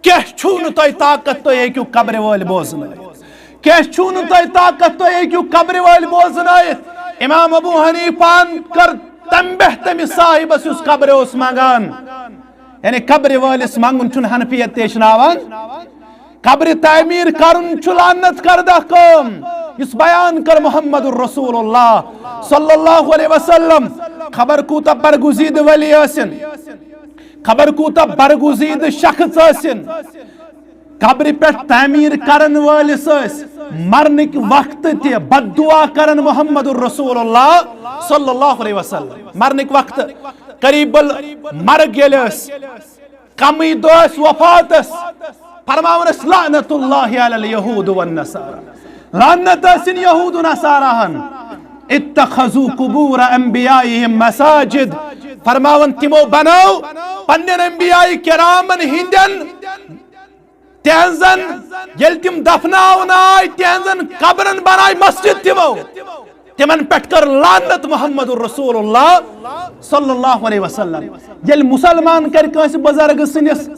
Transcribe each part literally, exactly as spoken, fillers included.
کیٛاہ چھُو نہٕ تۄہہِ طاقت، تُہۍ ہیٚکِو قبرِ وٲلۍ بوزنٲیِتھ؟ کیٛاہ چھُو نہٕ تۄہہِ طاقت، تُہۍ ہیٚکِو قبرِ وٲلۍ بوزنٲیِتھ؟ امام ابو حنیفان کٔر تمہِ بہہ تٔمِس صاحبس، یُس قبرِ اوس منٛگان۔ یعنی قبرِ وٲلِس منٛگُن چھُنہٕ حنفیت تہِ ہیٚچھناوان۔ قبرِ تعمیٖر کرُن چھُ لعنت کردہ کٲم، یُس بیان کٔر محمد رسول اللہ صلی اللہ علیہ وسلم۔ خبر کوٗتاہ برگزیدٕ ولی ٲسِن، خبر کوٗتاہ برگزیدٕ شخص ٲسِن، قبرِ پٮ۪ٹھ تعمیٖر کرن وٲلِس ٲسۍ مرنٕکۍ وقتہٕ تہِ بد دعا کران محمد رسول اللہ صلی اللہ علیہ وسلم۔ مرنٕکۍ وقتہٕ قریب المرگ ییٚلہِ ٲسۍ، کمٕے دۄہ ٲسۍ وفاتس، فرماوان ٲسۍ، "لعنت اللہ علی الیہود والنصارى"، لعنت ٲسِن یہود و نصاراہن۔ "اتخذوا قبور انبیائهم مساجد"، فرماوان تِمو بنٲو پننٮ۪ن انبیاء کرامن ہٕنٛدٮ۪ن، تِہنٛزن، ییٚلہِ تِم دفناونہٕ آے، تِہنٛزن قبرن بنایہِ مسجد تِمو۔ تِمن پٮ۪ٹھ کٔر لعنت محمد رسول اللہ صلی اللہ علیہ وسلم۔ ییٚلہِ مسلمان کرِ کٲنٛسہِ بزرگ سٕنٛدِس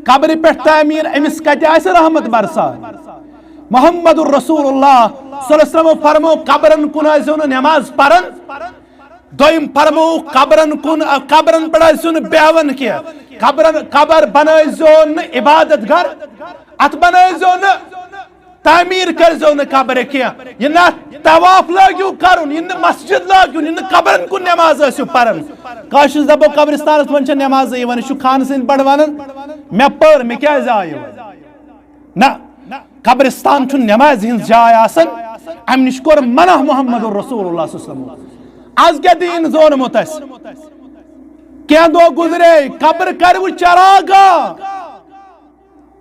قبرِ پٮ۪ٹھ تعمیٖر، أمِس کتہِ آسہِ رحمت برسان؟ محمد رسول اللہ صلی اللہ علیہ وسلم فرمو، قبرن کُن ٲسۍزیو نہٕ نماز پران۔ دوٚیِم فرمو، قبرن کُن، قبرن پٮ۪ٹھ ٲسۍزیو نہٕ بیہوان کینٛہہ۔ قبرن، قبر بنٲیزیو نہٕ عبادت گاہ، اتھ بنٲیزیو نہٕ، تعمیٖر کٔرزیو نہٕ قبرِ کینٛہہ۔ یہِ نہٕ طواف لٲگِو کرُن، یہِ نہٕ مسجد لٲگِو، یہِ نہٕ قبرن کُن نماز ٲسِو پران۔ کٲشرِس دپو قبرستانس منٛز چھےٚ نمازٕے یِوان، یہِ چھُ خانہٕ سٕنٛدۍ پٲٹھۍ ونان، "مےٚ پٔر، مےٚ کیازِ آیہِ وۄنۍ؟" نہ، قبرستان چھُ نمازِ ہٕنٛز جاے آسان، امہِ نِش کوٚر منع محمد رسول اللہ صلی اللہ علیہ وسلم۔ از کیٛاہ دیٖن زونمُت اَسہِ؟ کینٛہہ دۄہ گُزرے، قبر کروٕ چراغا،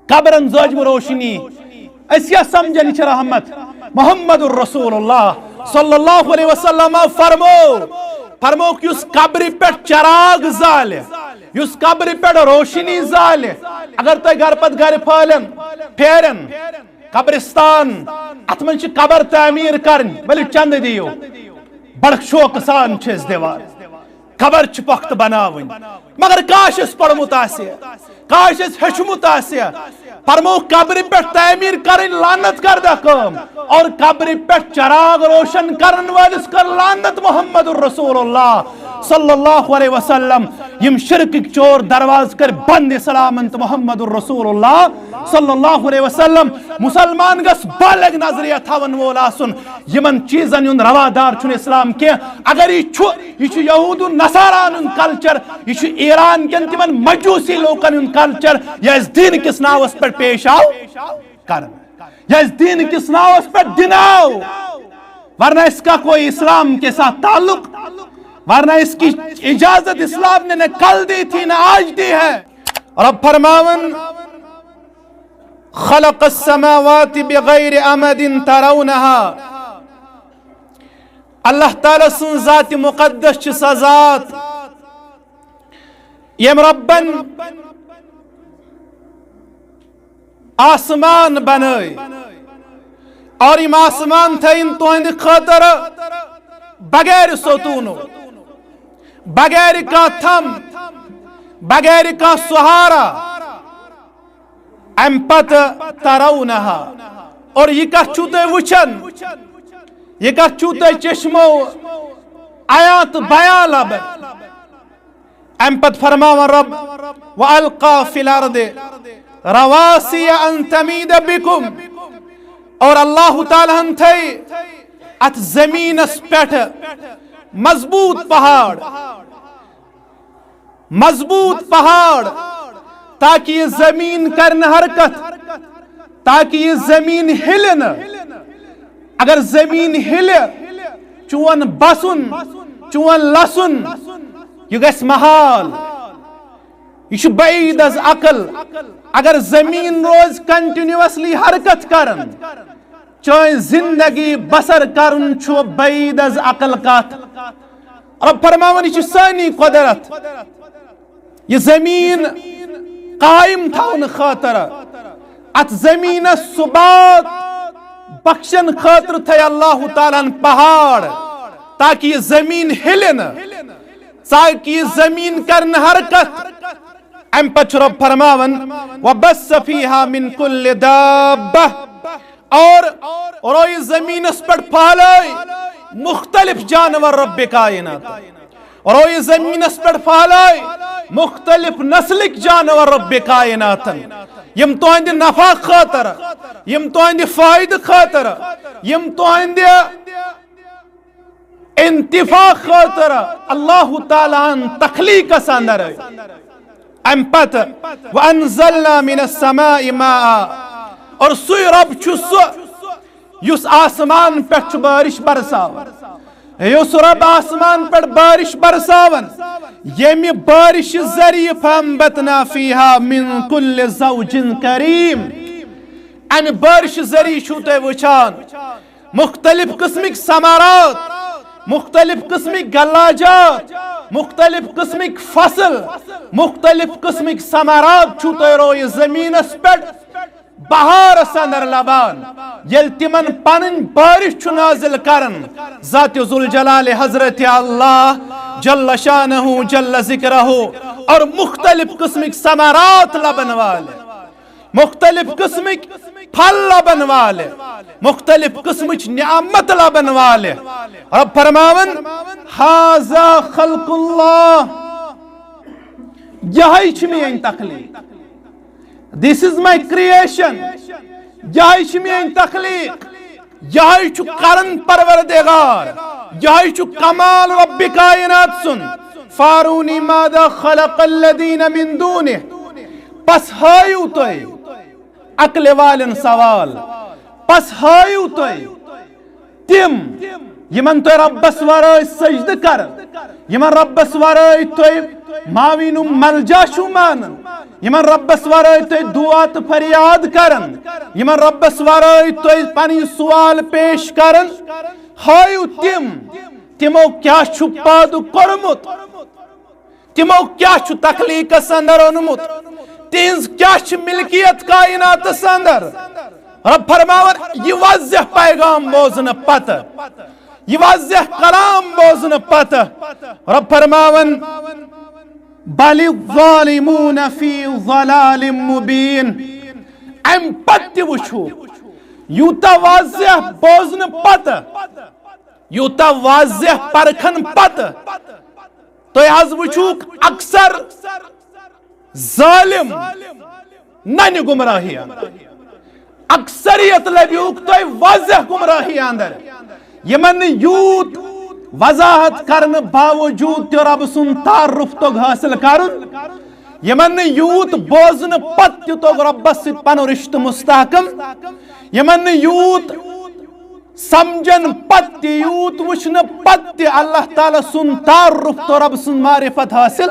قبرن زٲج وۄنۍ روشنی۔ أسۍ کیٛاہ سمجھان، یہِ چھِ رحمت؟ محمد رسول اللہ صلی اللہ علیہ وسلم فرمو، فرمووُکھ، یُس قبرِ پٮ۪ٹھ چراغ زالہِ، یُس قبرِ پٮ۪ٹھ روشنی زالہِ، اگر تۄہہِ گرٕ پتہٕ گرِ پھٲلن، پھیرن، قبرستان، اتھ منٛز چھِ قبر تعمیٖر کرٕنۍ، ؤلِو چندٕ دِیِو، بڑٕ شوقہٕ سان چھِ أسۍ دِوان۔ قبر چھِ پۄختہٕ بناوٕنۍ، مگر کاش اَسہِ پوٚرمُت آسہِ، کاش اَسہِ ہیوٚچھمُت آسہِ۔ فرمو، قبرِ پٮ۪ٹھ تعمیٖر کرٕنۍ لعنت کردہ کٲم، اور قبرِ پٮ۪ٹھ چراغ روشن کرن وٲلِس کٔر لعنت محمد رسول اللہ صلی اللہ علیہ وسلم۔ یِم شرکٕکۍ چور دروازٕ کٔرۍ بند اسلامن تہٕ محمد رسول اللہ صلی اللہ علیہ وسلم۔ مسلمان گژھِ بالغ نظریہ تھاون وول آسُن۔ یِمن چیٖزن ہُنٛد روادار چھُنہٕ اسلام کینٛہہ۔ اگر یہِ چھُ، یہِ چھُ یہود و نصاران ہُنٛد کلچر، یہِ چھُ ایران کٮ۪ن تِمن مجوسی لوٗکن ہُنٛد کلچر، یہِ اَسہِ دیٖن کِس ناوس پٮ۪ٹھ پیش آو کرنہٕ، یہِ اَسہِ دیٖن کِس ناوس پٮ۪ٹھ دِنہٕ آو، ورنہ اس کا کوئی اسلام کے ساتھ تعلق، ورنہ اس کی اجازت اسلام نے نہ کل دی تھی نہ آج دی ہے۔ رب فرماون، خلق السماوات بغیر عمد ترونها۔ اللہ تعالیٰ سٕنٛز ذات مقدس چھِ سۄ ذات، ییٚمۍ رۄبن آسمان بنٲے، اور یِم آسمان تھٲیِن تُہنٛدِ خٲطرٕ بغیر ستوٗنو، بغیر کانٛہہ تھم، بغیر کانٛہہ سہارا۔ امہِ پتہٕ ترونہا، اور یہِ کتھ چھُو تُہۍ وٕچھان؟ یہِ کتھ چھُو تُہۍ چشمو عیاں تہٕ بیاں لبان؟ امہِ پتہٕ فرماوان رب، "وَأَلْقَى فِي الْأَرْضِ رَوَاسِيَ أَن تَمِيدَ بِكُمْ"، اور اللہ تعالیٰ ہن تھٲے اتھ زمینس پٮ۪ٹھ مضبوط پہاڑ، مضبوط پہاڑ، تاکہ یہ زمین کرِ نہٕ حرکت، تاکہ یہ زمین ہلہِ نہٕ۔ اگر زمین ہلہِ، چون بسُن، چون لسُن، یہ گژھِ محال۔ یہ چھُ بعید از عقل۔ اگر زمین روز کنٹینیوسلی حرکت کران، چٲنۍ زندگی بسر کرُن چھُ بعید از عقل کتھ۔ رب فرماوان، یہِ چھِ سٲنی قدرت۔ یہِ زمین قائم تھاونہٕ خٲطرٕ، اتھ زمینس ثبات بخشن خٲطرٕ تھٲے اللہ تعالیٰ ہن پہاڑ، تاکہ یہِ زمین ہلہِ نہٕ، تاکہ یہِ زمین کرِ نہٕ حرکت۔ امہِ پتہٕ چھُ رب فرماوان، وبث فیہا من کل دابہ، اور رویہِ زمینس پٮ۪ٹھ پھہلٲے مختلف جانور رب کائنات، رویہِ زمینس پٮ۪ٹھ پھہلٲے مختلف نسلٕکۍ جانور رب کائناتن، یِم تُہنٛدِ نفع خٲطرٕ، یِم تُہنٛدِ فٲیدٕ خٲطرٕ، یِم تُہنٛدِ انتفاع خٲطرٕ اللہ تعالیٰ ہن تخلیقس اندر۔ امہِ پتہٕ، وانزلنا من السماء ماء، اور سُے رب چھُ سُہ یُس آسمان پٮ۪ٹھ چھُ بارش برساوان، یُس رب آسمان پٮ۪ٹھ بارش برساوان، ییٚمہِ بارشہِ ذٔریعہٕ، فانبتنا فیہا من کل زوج کریم، امہِ بارشہِ ذٔریعہٕ چھُو تُہۍ وٕچھان مختلف قسمٕکۍ ثمرات، مختلف قسمٕکۍ غلہ جات، مختلف قسمٕکۍ فصل، مختلف قسمٕکۍ ثمرات چھُو تُہۍ رویہِ زمینس پٮ۪ٹھ بہارس اندر لبان، ییٚلہِ تِمن پنٕنۍ بارش چھُ نازل کران ذات ذوالجلال حضرت اللہ جل شانہ جل ذکرہ، اور مختلف قسمٕکۍ ثمرات لبن والے، مختلف قسمٕکۍ پھل لبن والے، مختلف قسمٕچ نعمت لبن والے۔ رب فرماوان، ہذا خلق اللہ، یہے چھِ میٲنۍ تخلیق۔ This is my creation۔ یہے چھِ میٲنۍ تخلیق۔ یہے چھُ کرن پروردگار۔ یہے چھُ کمال رب کائنات سُنٛد۔ فارونی ماذا خلق الذین من دونہ۔ پس ہٲیِو تُہۍ عقلہِ والٮ۪ن سوال۔ پس ہٲیِو تُہۍ تِم، یِمن تُہۍ رۄبس ورٲے سجدٕ کران، یِمن رۄبس ورٲے تُہۍ معاوین و ملجا چھِو مانان، یِمن رۄبس ورٲے تُہۍ دعا تہٕ فریاد کران، یِمن رۄبس ورٲے تُہۍ پنٕنۍ سوال پیش کران، ہٲیِو تِم، تِمو کیٛاہ چھُ پٲدٕ کوٚرمُت۔ تِمو کیٛاہ چھُ تخلیقس اندر اوٚنمُت؟ تِہنٛز کیٛاہ چھِ ملکیت کائناتس اندر؟ رب فرماوان، یہِ واضح پیغام بوزنہٕ پتہٕ، یہِ واضح کلام بوزنہٕ پتہٕ، رب فرماوان، بل الظالمون فی ضلال مبین۔ امہِ پتہٕ تہِ وٕچھو، یوٗتاہ واضح بوزنہٕ پتہٕ، یوٗتاہ واضح پرکھن پتہٕ، تُہۍ حظ وٕچھوُکھ اکثر ظالم ننہِ گمراہی اندر۔ اکثریت لبیوُکھ تُہۍ واضح گمراہی اندر، یِمن نہٕ یوٗت وضاحت کرنہٕ باوجود تہِ رب سُنٛد تعارف توٚگ حٲصِل کرُن، یِمن نہٕ یوٗت بوزنہٕ پتہٕ تہِ توٚگ رۄبس سۭتۍ پنُن رشتہٕ مستحکم، یِمن نہٕ یوٗت سمجھن پتہٕ تہِ، یوٗت وٕچھنہٕ پتہٕ تہِ اللہ تعالیٰ سُنٛد تعارف تہٕ رۄب سٕنٛز معرفت حٲصِل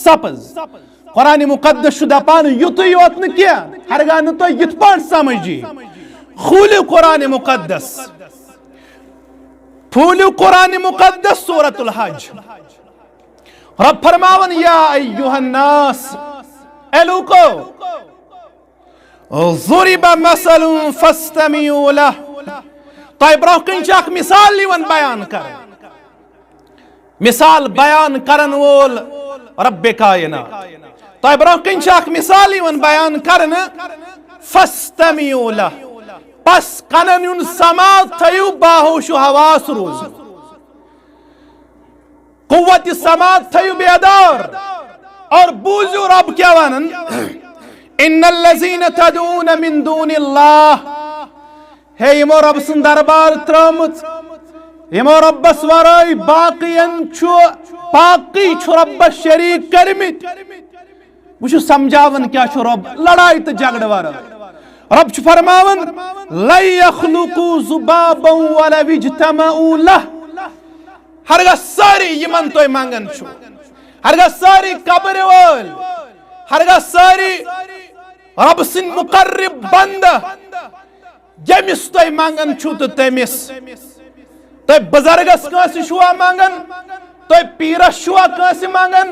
سپٕز۔ قرآن مقدس چھُ دپان، یُتُے یوت نہٕ کینٛہہ، ہرگاہ نہٕ تۄہہِ یِتھ پٲٹھۍ سمجھ یی۔ کھوٗلِو قرآن مقدس، کھوٗلِو قرآن مقدس، سورۃ الحج۔ رب فرماوان، یا ایھا الناس، اے لوٗکو، ضرب مثل فاستمعوا لہ۔ تۄہہِ برونٛہہ کنہِ چھِ اکھ مثال یِوان بیان کرنہٕ۔ مثال بیان کرن وول رب کائنات۔ تۄہہِ برونٛہہ کنہِ چھِ اکھ مثال یِوان بیان کرنہٕ۔ فاستمعوا لہ۔ پس کنن ہُنٛد سماع تھٲیِو، باہوش و حواس روٗزِو۔ قوت سماع تھٲیِو بیدار اور بوٗزِو رب کیٛاہ ونان۔ ان الذین تدعون من دون اللہ، ہے یِمو رب سُنٛد دربار ترٲومٕژ، یِمو ربس ورٲے باقین چھُ، باقی چھُ ربس شریٖک کٔرمٕتۍ۔ وٕچھِو سمجھاوان کیٛاہ چھُ رب، لڑایہِ تہٕ جھگڑٕ ورٲے۔ رب چھُ فرماوان، لن یخلقوا ذبابا ولو اجتمعوا لہ۔ ہرگاہ سٲری یِمن تُہۍ منگان چھِو، ہرگاہ سٲری قبرِ وٲلۍ، ہرگاہ سٲری رب سٕنٛدۍ مقرب بندٕ، ییٚمِس تُہۍ منگان چھِو تہٕ تٔمِس، تُہۍ بُزرگس کٲنٛسہِ چھِوا منگان، تُہۍ پیٖرس چھِوا کٲنٛسہِ منگان،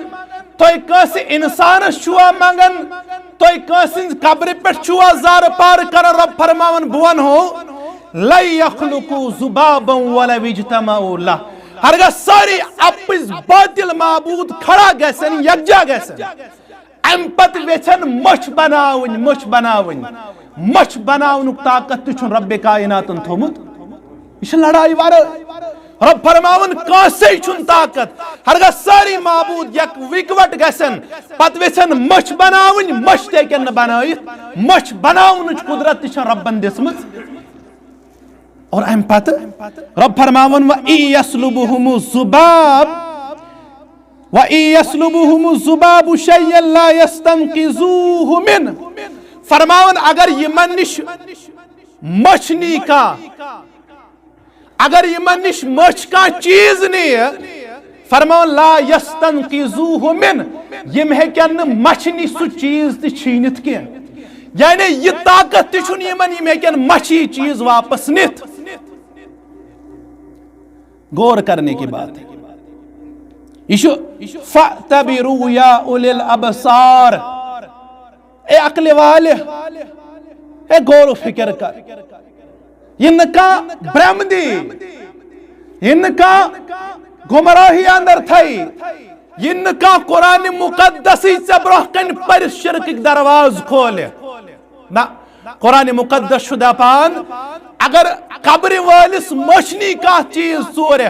تُہۍ کٲنٛسہِ انسانس چھِوا منگان، تُہۍ کٲنٛسہِ ہٕنٛزِ قبرِ پٮ۪ٹھ چھِوا زارٕ پار کران، رب فرماوان، بہٕ ونہو، لن یخلقوا ذبابا ولو اجتمعوا لہ۔ ہرگاہ سٲری اپٕز باطل معبوٗد کھڑا گژھن، یکجا گژھن، امہِ پتہٕ ویژھن مٔچھ بناوٕنۍ، مٔچھ بناوٕنۍ۔ مٔچھ بناونُک طاقت تہِ چھُنہٕ رب کائناتن تھوٚمُت۔ یہِ چھِ لڑایہِ ورٲے۔ رب فرماوان، کٲنٛسے چھُنہٕ طاقت۔ ہرگاہ سٲری معبوٗد یک-، اِکوٹ گژھن، پتہٕ ویژھن مٔچھ بناوٕنۍ، مٔچھ تہِ ہیٚکن نہٕ بنٲیِتھ۔ مٔچھ بناونٕچ قدرت تہِ چھےٚ ربن دِژمٕژ۔ اور امہِ پتہٕ رب فرماوان، وَإِن يَسْلُبْهُمُ الذُّبَابُ، وَإِن يَسْلُبْهُمُ الذُّبَابُ شَيْئًا لَا يَسْتَنْقِذُوهُ مِنْهُ۔ فرماوان، اگر یِمن نِش مٔچھ نی کانٛہہ، اگر یِمن نِش مٔچھ کانٛہہ چیٖز نِیہِ، فرماوان، لا یستنقذوہ من، یِم ہیٚکن نہٕ مچھِ نِش سُہ چیٖز تہِ چھیٖنِتھ کینٛہہ۔ یعنی یہِ طاقت تہِ چھُنہٕ یِمن، یِم ہیٚکن مچھِ یہِ چیٖز واپس نِتھ۔ غور کرنے کی بات ہے۔ یہِ چھُ فَاعْتَبِرُوا يَا أُولِي الْأَبْصَارِ۔ اے عقلِ والہِ، اے غور و فکر کر۔ یہِ نہٕ کانٛہہ برٛمدی، یہِ نہٕ کانٛہہ گمراہی اندر تھاوِ، یہِ نہٕ کانٛہہ قرآن مقدسٕے ژےٚ برٛونٛہہ کنہِ پٔرِتھ شرکٕکۍ دروازٕ کھولہِ۔ نہ، قرآن مقدس چھُ دپان، اگر قبرِ وٲلِس مٔچھ نی کانٛہہ چیٖز ژوٗرِ،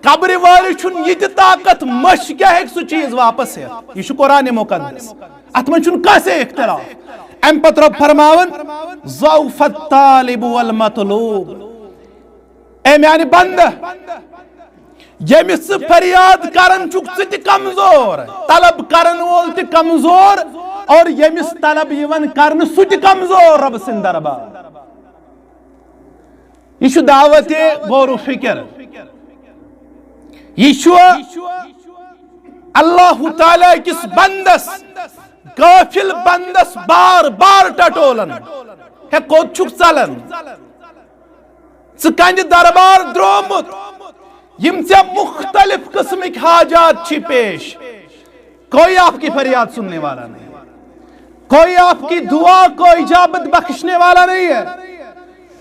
قبرِ وٲلِس چھُنہٕ یہِ تہِ طاقت، مٔچھ کیٛاہ ہیٚکہِ سُہ چیٖز واپس ہٮ۪تھ؟ یہِ چھُ قرآن مقدس۔ اتھ منٛز چھُنہٕ کٲنٛسے اختلاف۔ امہِ پتہٕ رب فرماوان، ضعف الطالب والمطلوب۔ اے میانہِ بندٕ، ییٚمِس ژٕ فریاد کران چھُکھ، سُہ تہِ کمزور، طلب کرن وول تہِ کمزور، اور ییٚمِس طلب یِوان کرنہٕ، سُہ تہِ کمزور رب سٕنٛدِ دربار۔ یہِ چھُ دعوت غور و فکر۔ یہِ چھُ اللہ تعالیٰ کِس بندس، غافل بندس بار بار ٹٹولان، ہے، کوٚت چھُکھ ژلان؟ ژٕ کَنہِ دربار درٛومُت، یِم ژےٚ مختلف قسمٕکۍ حاجات چھی پیش۔ کوئی آپ کی فریاد سننے والا نہیں، کوئی آپ کی دعا کو اجابت بخشنے والا نہیں ہے،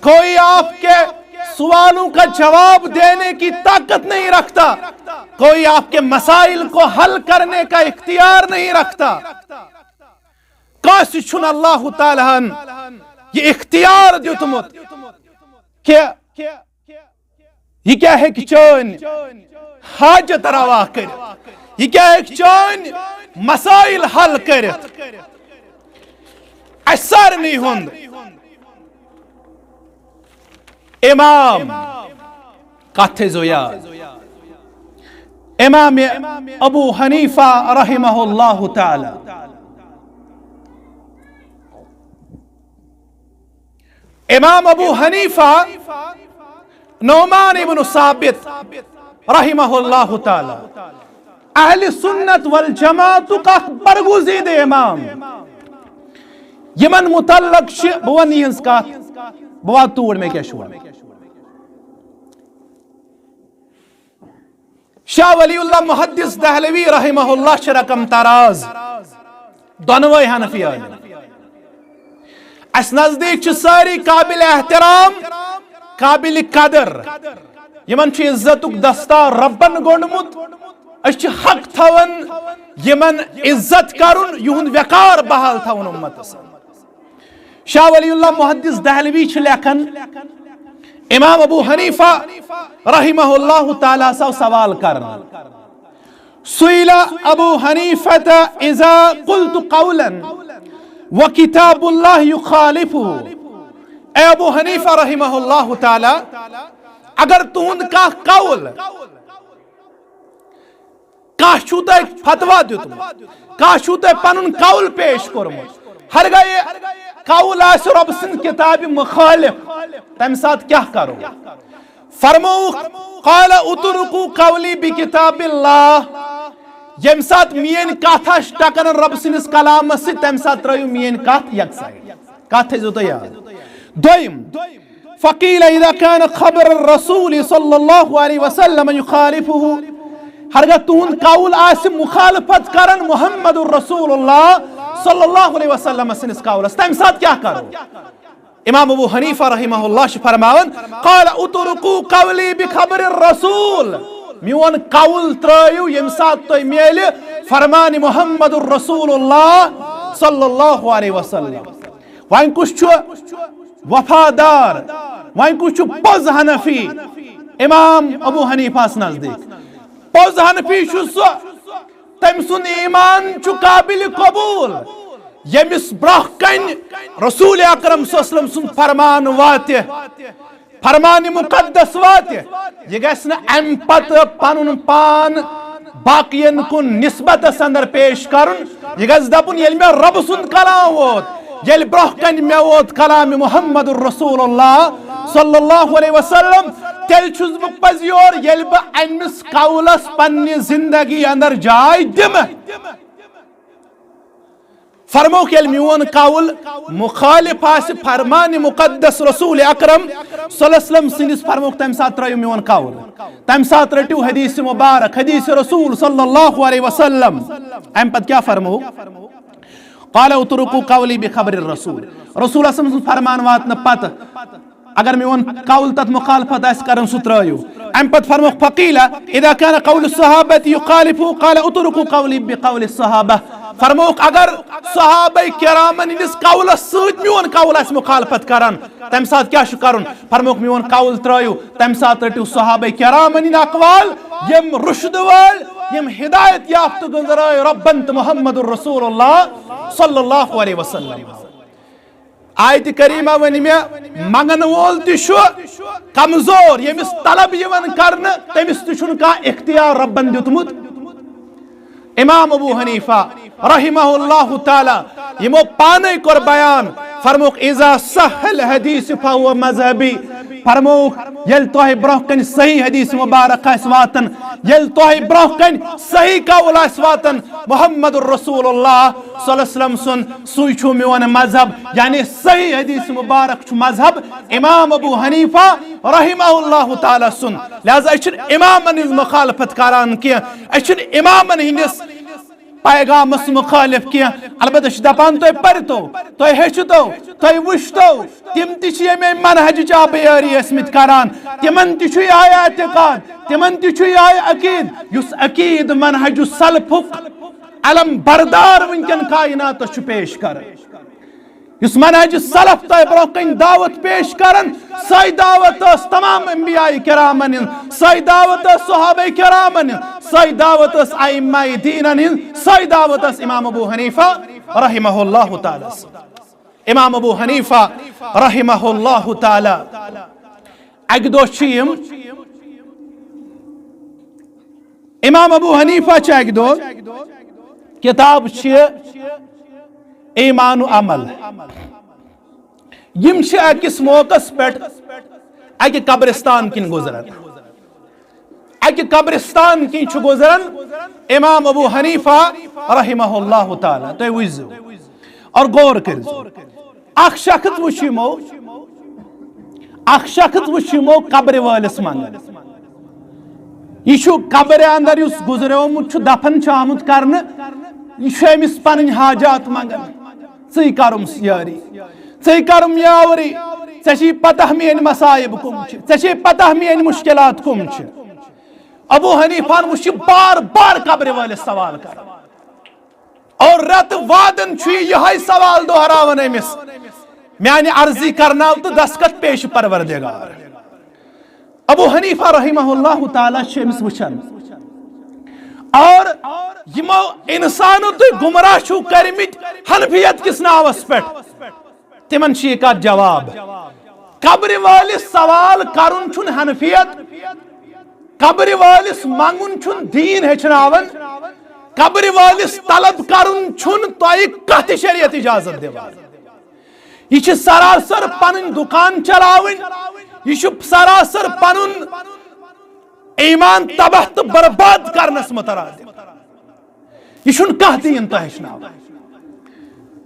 کوئی آپ کے سوالوں کا جواب دینے کی طاقت نہیں رکھتا، کوئی آپ کے مسائل کو حل کرنے کا اختیار نہیں رکھتا۔ کٲنٛسہِ چھُنہٕ اللہ تعالیٰ ہن یہِ اختیار دیُتمُت کہ یہِ کیٛاہ ہیٚکہِ چٲنۍ حاجت روا کٔرِتھ؟ یہِ کیٛاہ ہیٚکہِ چٲنۍ مسائل حل کٔرِتھ؟ اَسہِ سارنٕے ہُنٛد امام، کتھ تھٲیزیو یاد، امام ابو حنیفہ رحمہ اللہ تعالی۔ امام ابو حنیفہ، نعمان ابن ثابت رحمہ اللہ تعالی، اہل سنت والجماعتُک اکھ برگزیدٕ امام، یِمن متعلق چھِ، بہٕ وَنہٕ یِہٕنٛز کتھ، بہٕ واتہٕ توٗرۍ، مےٚ کیٛاہ چھُ وَنُن۔ شاہ ولی اللہ محدث دہلوی رحمہ اللہ چھِ رقم طراز دۄنوَے حنفی عالم۔ اَسہِ نزدیٖک چھِ سٲری قابل احترام، قابل قدر۔ یِمن چھُ عزتُک دستار ربن گوٚنڈمُت۔ أسۍ چھِ حق تھاوان یِمن عزت کرُن، یِہُنٛد وقار بحال تھاوُن اُمتس۔ شاہ ولی اللہ محدث دہلوی چھِ لیکھان، امام ابو حنیفہ رحمہ اللہ تعالیٰ ہس آو سوال کرنہٕ۔ سئل ابو حنیفہ اذا قلت قولا وکتاب اللہ یخالفہ۔ اے ابو حنیفہ رحمہ اللہ تعالیٰ، اگر تُہُنٛد کانٛہہ قول، کانٛہہ چھُو تۄہہِ فتویٰ دیُتمُت، کانٛہہ چھُو تۄہہِ پنُن قول پیش کوٚرمُت، ہرگاہ یہِ قول آسہِ رۄب سٕنٛدِ کِتابہِ مُخٲلِف، تَمہِ ساتہٕ کیٛاہ کرو؟ فرمووُکھ، قال اترکوا قولی بکتاب اللہ، ییٚمہِ ساتہٕ میٲنۍ کتھ آسہِ ٹکران رۄب سٕنٛدِس کلامس سۭتۍ، تَمہِ ساتہٕ ترٲیِو میٲنۍ کتھ یکساہ۔ کتھ تھٲیزیو تُہۍ یاد۔ دوٚیِم، فقیل اذا کان خبر الرسول صلی اللہ علیہ وسلم یخالفہ، ہرگاہ تُہُنٛد قول آسہِ مخالفت کران محمد الرسول اللہ صلی اللہ علیہ وسلم سٕنٛدِس قولس، تَمہِ ساتہٕ کیٛاہ کرو؟ امام ابو حنیفہ رحمہ اللہ چھِ فرماوان، قال اترکوا قولی بخبر الرسول، میون قول ترٲیِو ییٚمہِ ساتہٕ تۄہہِ میلہِ فرمان محمد رسول اللہ صلی اللہ علیہ وسلم۔ وۄنۍ کُس چھُ وفادار؟ وۄنۍ کُس چھُ پوٚز حنفی؟ امام ابو حنیفہ نزدیک پوٚز حنفی چھُ سُہ، تٔمۍ سُنٛد ایمان چھُ قابل قبول، ییٚمِس برٛونٛہہ کنہِ رسول اکرم صلی اللہ علیہ وسلم سُنٛد فرمان واتہِ، فرمان مقدس واتہِ، یہِ گژھِ نہٕ امہِ پتہٕ پنُن پان باقین کُن نسبتس اندر پیش کرُن۔ یہِ گژھِ دپُن، ییٚلہِ مےٚ رۄبہٕ سُنٛد کلام ووت، ییٚلہِ برٛونٛہہ کنہِ مےٚ ووت کلام محمد رسول اللہ صلی اللہ علیہ وسلم، تیٚلہِ چھُس بہٕ پزیور، ییٚلہِ بہٕ أمِس قولس پننہِ زندگی اندر جاے دِمہٕ۔ فرموکھ، ییٚلہِ میون قول مخالف آسہِ فرمان مقدس رسول اکرم صلی اللہ علیہ وسلم سٕنٛدِس، فرموکھ، تمہِ ساتہٕ ترٲیِو میون قول، تمہِ ساتہٕ رٔٹِو حدیث مبارک، حدیث رسول صلی اللہ علیہ وسلم۔ امہِ پتہٕ کیٛاہ فرمووُکھ؟ قال اترکوا قولی بخبر الرسول۔ رسول صلی اللہ علیہ وسلم سُنٛد فرمان واتنہٕ پتہٕ اگر میون قول تتھ مخالفت آسہِ کران، سُہ ترٲیِو۔ امہِ پتہٕ فرمووُکھ، فقیل اذا کان قول الصحابہ یخالف، قال اترکوا قولی بقول الصحابہ۔ فرمووُکھ، اگر صحابہ کرامن ہٕنٛدِس قولس سۭتۍ میون قول آسہِ مخالفت کران، تمہِ ساتہٕ کیٛاہ چھُ کرُن؟ فرمووُکھ، میون قول ترٲیِو، تمہِ ساتہٕ رٔٹِو صحابہ کرامن ہٕنٛدۍ اقوال، یِم رُشد وٲلۍ، یِم ہدایت یافتہٕ گٔنٛزرٲے رۄبن تہٕ محمد رسول اللہ صلی اللہ علیہ وسلم۔ آیت کریمہ ونہِ مےٚ، منگن وول تہِ چھُ کمزور، ییٚمِس طلب یِوان کرنہٕ، تٔمِس تہِ چھُنہٕ کانٛہہ اختیار رۄبن دیُتمُت۔ امام ابو حنیفہ رحمہ اللہ تعالی، یِمو پانے کوٚر بیان، فرمووُکھ، اذا صح الحدیث فهو مذهبی۔ فرمووُکھ، ییٚلہِ تۄہہِ برونٛہہ کنہِ صحیح حدیث مبارک آسہِ واتان، ییٚلہِ تۄہہِ برونٛہہ کنہِ صحیح قول آسہِ واتان محمد رسول اللہ صلی اللہ علیہ وسلم سُنٛد، سُے چھُ میون مذہب، یعنی صحیح حدیث مبارک چھُ مذہب امام ابو حنیفہ رحمہ اللہ تعالی سُنٛد۔ لہذا أسۍ چھِنہٕ امامن ہٕنٛز مخالفت کران کینٛہہ، أسۍ چھِنہٕ امامن ہٕنٛدِس پیغامس مخالف کینٛہہ۔ البتہ چھِ دپان، تُہۍ پٔرتو، تُہۍ ہیٚچھتو، تُہۍ وٕچھتو، تِم تہِ چھِ ییٚمے منہجٕچ آبیٲری ٲسمٕتۍ کران، تِمن تہِ چھُ یِہوٚے اعتقاد، تِمن تہِ چھُ یِہوٚے عقید، یُس عقید منہج سلفُک علم بردار وٕنکٮ۪ن کائناتس چھُ پیش کران۔ یُس منہج سلف تۄہہِ برونٛہہ کنہِ دعوت پیش کران، سۄے دعوت ٲس تمام انبیاء کرامن ہٕنٛز، سۄے دعوت ٲس صحابہ کرامن ہٕنٛز، سۄے دعوت ٲس ائمہ دینن ہٕنٛز، سۄے دعوت ٲس امام ابو حنیفہ رحمہ اللہ تعالی۔ امام ابو حنیفہ رحمہ اللہ تعالی، اکہِ دۄہ چھِ یِم، امام ابو حنیفہ چھِ اکہِ دۄہ، کتاب چھِ ایمان و عمل، یِم چھِ أکِس موقعس پٮ۪ٹھ اکہِ قبرستان کِنۍ گُزران۔ اکہِ قبرستان کِنۍ چھُ گُزران امام ابو حنیفہ رحمہ اللہ تعالی۔ تُہۍ وٕچھزیو اور غور کٔرزیو۔ اکھ شخص وٕچھ یِمو، اکھ شخص وٕچھ یِمو قبرِ وٲلِس منٛگان۔ یہِ چھُ قبرِ اندر یُس گُزریومُت چھُ، دفن چھُ آمُت کرنہٕ، یہِ چھُ أمِس پنٕنۍ حاجات منٛگان۔ ژٕے کرُم یٲری، ژٕے کرُم یاوری، ژےٚ چھے پتہ میٲنۍ مصائب کُم چھِ، ژےٚ چھے پتہ میٲنۍ مشکلات کُم چھِ۔ ابو حنیفان وٕچھ یہِ بار بار قبرِ وٲلِس سوال کران۔ اور رٮ۪تہٕ وادن چھُ یہِ یِہوٚے سوال دۄہراوان أمِس، میانہِ عرضی کرناو تہٕ دستخط پیش پروردگار۔ ابو حنیفہ رحمہ اللہ تعالی چھِ أمِس وٕچھان۔ اور یِمو انسانو تُہۍ گمراہ چھِو کٔرمٕتۍ حنفیت کِس ناوس پٮ۪ٹھ، تِمن چھِ یہِ کتھ جواب۔ قبرِ وٲلِس سوال کرُن چھُنہٕ حنفیت، قبرِ وٲلِس منگُن چھُنہٕ دیٖن ہیٚچھناوان، قبرِ وٲلِس طلب کرُن چھُنہٕ تۄہہِ کانٛہہ تہِ شریعت اجازت دِوان۔ یہِ چھِ سراسر پنٕنۍ دُکان چلاوٕنۍ، یہِ چھُ سراسر پنُن ایمان تباہ تہٕ برباد کرنس مترادف۔ یہِ چھُنہٕ کانٛہہ دیٖن تۄہہِ ہیٚچھناوان۔